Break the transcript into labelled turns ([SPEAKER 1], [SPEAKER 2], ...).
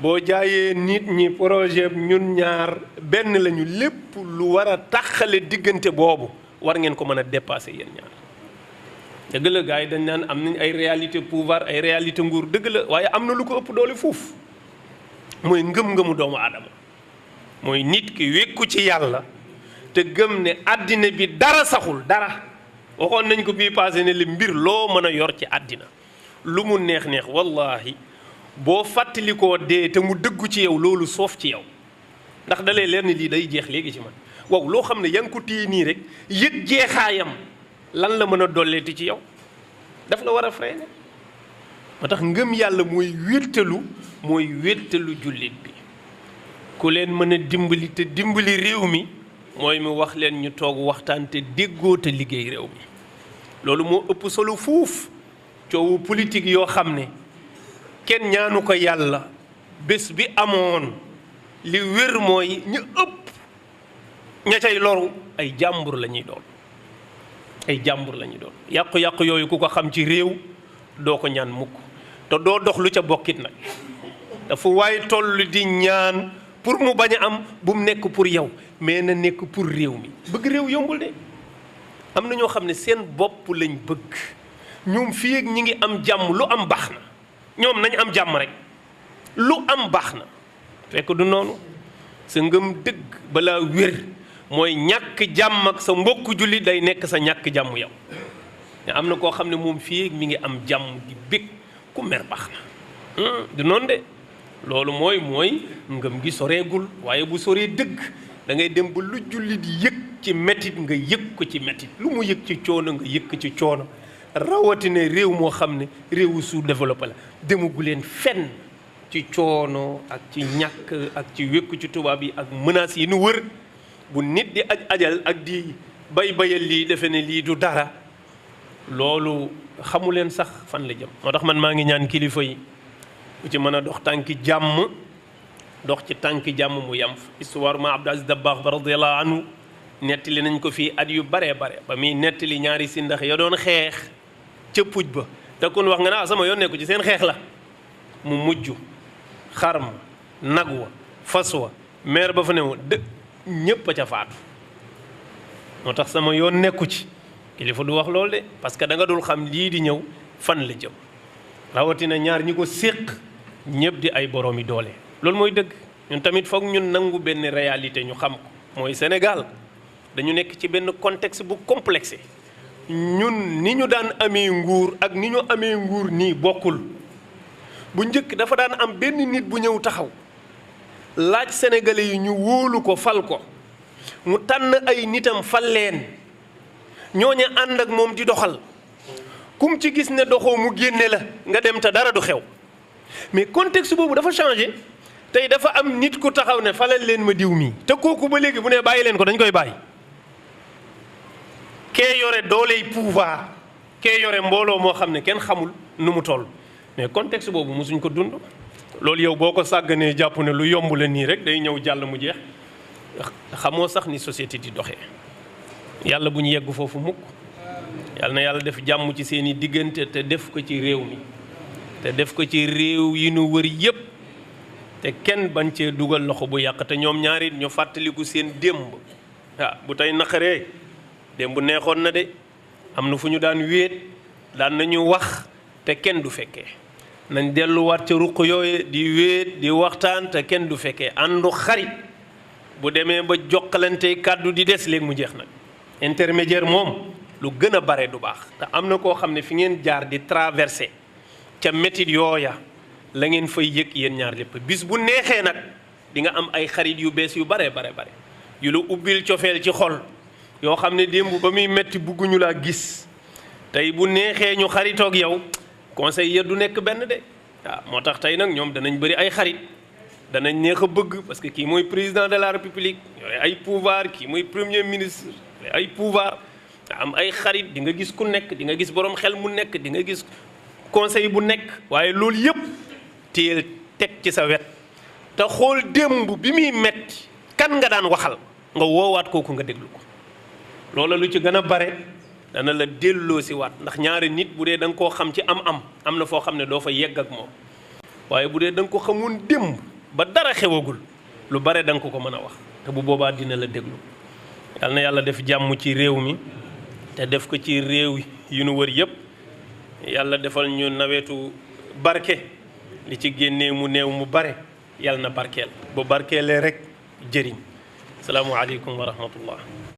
[SPEAKER 1] boo jaayee nit ñi projet ñun ñaar benn lañu, lépp lu war a taxale diggante boobu war ngeen ko mën a dépasser yéen ñaar. dëgg la gars yi dañ naan am nañ ay réalité pouvoir ay réalité nguur, dëgg la, waaye am na lu ko ëpp doole fuuf, mooy ngëm-ngëmu doomu aadama. mooy nit ki wékku ci yàlla te gëm ne àddina bi dara saxul dara. waxoon nañ ko bii passé ne li mbir loo mën a yor ci àddina lu mu neex neex wallahi boo fàttalikoo dee te mu dëggu ci yow loolu soof ci yow, ndax dalee leer ni lii day jeex léegi ci man. waaw loo xam ne yaa ngi ko téye nii rek yëg jeexaayam lan la mën a dolleeti ci yow, daf la war a freiné. moo tax ngëm yàlla mooy wéttalu jullit bi. ku leen mën a dimbali te dimbali réew mi mooy mu wax leen ñu toog waxtaan te déggoo te liggéey réew mi. loolu moo ëpp solo fuuf coowu politique yoo xam ne kenn ñaanu ko yàlla. bés bi amoon li wér mooy ñu ëpp ña cay loru ay jàmbur la ñuy doon, ay jàmbur la ñuy doon. yàqu-yàqu yooyu ku ko xam ci réew doo ko ñaan mukk te doo dox lu ca bokkit nag. dafa waaye toll di ñaan pour mu bañ a am bu mu nekk pour yow mais na nekk pour réew mi. bëgg réew yombul de, am na ñoo xam ne seen bopp lañ bëgg. ñoom fii ak ñi ngi am jàmm, lu am baax na, ñoom nañ am jàmm rek, lu am baax na. fekk du noonu. sa ngëm dëgg balaa wér mooy ñàkk jàmm ak sa mbokku julli day nekk sa ñàkk jàmm yow. te am na koo xam ne moom fii ak mi ngi am jàmm di bég, ku mer baax na. du noonu de. loolu mooy ngëm gi soreegul, waaye bu soree dëgg da ngay dem ba lu julli di yëg ci métit nga yëg ko ci métit, lu mu yëg ci coono nga yëg ko ci coono. rawatina réew moo xam ne réewu sous-développé la, demagu leen fenn ci coono ak ci ñàkk ak ci wékku ci tubaab yi ak menaces yi nu wër. bu nit di ajal ak di bayal lii defe ne lii du dara, loolu xamu leen sax fan la jëm. moo tax man maa ngi ñaan kilifa yi ku ci mën a dox tànki jàmm, dox ci tànki jàmm mu yam fa. histoire ma Abdou Aziz Dabakh ba radiyallahu anhu nettali nañ ko fii at yu bare ba muy nettali ñaari sindax ya doon xeex ca puj ba te kun wax nga ne sama yoon nekku ci seen xeex la. mu mujj xar ma nag wa fas wa meer ba fa ne woon ñépp a ca faatu. moo tax sama yoon nekku ci kilifa du wax loolu de, parce que da nga dul xam lii di ñëw fan la jëm. rawatina ñaar ñi ko séq ñëpp di ay boroomi doole. loolu mooy dëgg. ñun tamit foog ñun nangu benn réalité ñu xam ko, mooy Sénégal dañu nekk ci benn contexte bu complexé. ñun ni ñu daan amee nguur ak ni ñu amee nguur nii bokkul. bu njëkk dafa daan am benn nit bu ñëw taxaw laaj sénégalais yi ñu wóolu ko fal ko, mu tànn ay nitam fal leen, ñooñu ànd ak moom di doxal. kum ci gis ne doxoo mu génne la nga dem te dara du xew. mais contexte boobu dafa changé. tey dafa am nit ku taxaw ne falal leen ma diw mii, te kooku ba léegi bu ne bàyyi leen ko dañ koy bàyyi. kee yore dooley pouvoir, kee yore mbooloo moo xam ne kenn xamul nu mu toll. mais contexte boobu mosuñ ko dund. loolu yow boo ko sàgganee jàpp ne lu yomb la nii rek day ñëw jàll mu jeex, xamoo sax ni société di doxee. yàlla bu ñu yegg foofu mukk. yàlla na yàlla def jàmm ci seeni diggante te def ko ci réew mi, te def ko ci réew yi nu wër yépp, te kenn bañ cee dugal loxo bu yàq. te ñoom ñaari ñu fàttaliku seen démb. bu tey naqaree démb neexoon na de, am na fu ñu daan wéet, daan nañu wax te kenn du fekkee. nañ delluwaat ca ruq yooyu di wéet di waxtaan te kenn du fekkee. àndu xarit bu demee ba jokkalante kàddu di des léegi mu jeex nag. intermédiaire moom lu gën a bare du baax. te am na koo xam ne fi ngeen jaar di traversé ca métit yooya la ngeen fay yëg yéen ñaar lépp. bis bu neexee nag di nga am ay xarit yu bees yu bare yu la ubbil cofeel ci xol yoo xam ne démb ba muy metti bugguñu laa gis. tey bu neexee ñu xaritoog yow conseil ya du nekk benn de. waaw moo tax tey nag ñoom danañ bëri ay xarit, danañ neex a bëgg, parce que kii mooy président de la république yooyu ay pouvoir, kii mooy premier ministre ay pouvoir. am ay xarit, di nga gis ku nekk, di nga gis borom xel mu nekk, di nga gis conseil bu nekk. waaye loolu yëpp téyel teg ci sa wet te xool démb bi muy metti kan nga daan waxal nga woowaat kooku nga déglu ko. loola lu ci gën a bare dana la delloo si waat, ndax ñaari nit bu dee da nga koo xam ci am na foo xam ne doo fa yegg ak moom. waaye bu dee da nga ko xamoon démb ba dara xewagul lu bare da nga ko mën a wax te bu boobaa dina la déglu. yal na yàlla def jàmm ci réew mi te def ko ci réew yu nu wër yëpp. yàlla defal ñu nawetu barke li ci génnee mu néew mu bare yàlla na barkeel bu barkeelee rek jëriñ. salaamu aleykum wa rahmatullah.